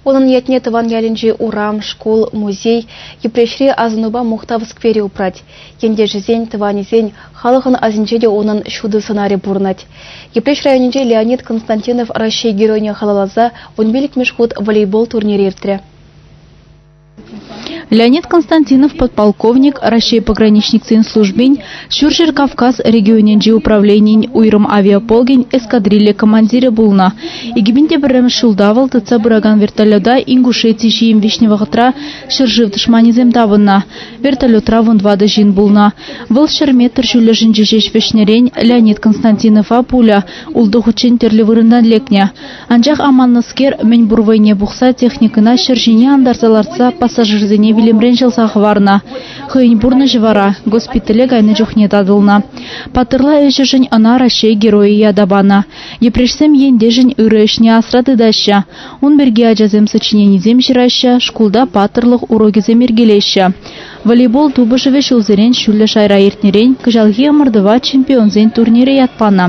Унӑн ятне тӑван ялӗнчи урам, шкул, музей, Йӗпреҫри асӑнупа мухтав скверӗ упрать. Ентешӗсен, тӑванӗсен, халӑхӑн асӗнче те унӑн ҫутӑ сӑнарӗ пурӑнать. Йӗпреҫ районӗнче Леонид Константинов Раҫҫей Геройне халалласа вунпиллӗкмӗш хут волейбол турнирӗ иртрӗ. Леонид Константинов подполковник Раҫҫей пограничниксен службин Ҫурҫӗр Кавказ регионӗнчи управленийӗн уйрӑм авиаполкӗн эскадрилья командирӗ пулнӑ. 2001 ҫулта вӑл тытса пыракан вертолета Ингушети ҫийӗн вӗҫнӗ вӑхӑтра ҫӗршыв тӑшманӗсем тапӑннӑ. Вертолетра вунтӑватӑ ҫын пулнӑ. Вӑл ҫӗр метр ҫӳллӗшӗнче ҫеҫ вӗҫнӗрен Леонид Константинова пуля ултӑ хутчен тӗрлӗ вырӑнтан лекнӗ. Анчах аманнӑскер мӗнпур вӑйне пухса техникӑна ҫӗр ҫине антарса лартса пассажирсене вилӗмрен ҫӑлса хӑварнӑ. Хӑйӗн пурнӑҫӗ вара госпитале кайнӑ чухне татӑлнӑ. Паттӑрла ӗҫӗшӗн ӑна Раҫҫей Геройӗ ята панӑ. Йӗпреҫсем ентешӗн ырӑ ӗҫне асра тытаҫҫӗ. Ун пирки ачасем сочиненисем ҫыраҫҫӗ, шкулта паттӑрлӑх урокӗсем йӗркелеҫҫӗ. Волейбол тупӑшӑвӗ ҫулсерен ҫӳллӗ шайра иртнӗрен кӑҫалхи ӑмӑртӑва чемпионсен турнирӗ ят панӑ.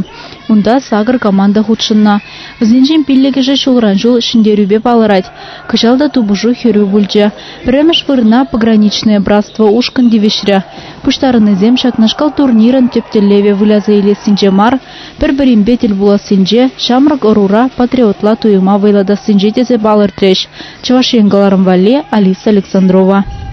Унта сакӑр команда хутшӑннӑ. Вӗсенчен пиллӗкӗшӗ ҫулран-ҫул ҫӗнтерӳпе палӑрать. Кӑҫал та тупӑшу хӗрӳ пулчӗ. Пӗрремӗш вырӑна «Пограничное братство» ушкӑн тивӗҫрӗ. Пуҫтарӑннисем ҫакнашкал турнирӑн тӗп тӗллевӗ выляса илессинче мар, пӗр-пӗринпе тӗл пулассинче, ҫамрӑк ӑрура патриотла туйӑма вӑйлатассинче тесе палӑртрӗҫ. Чӑваш Ен кӑларӑм валли Алиса Александрова.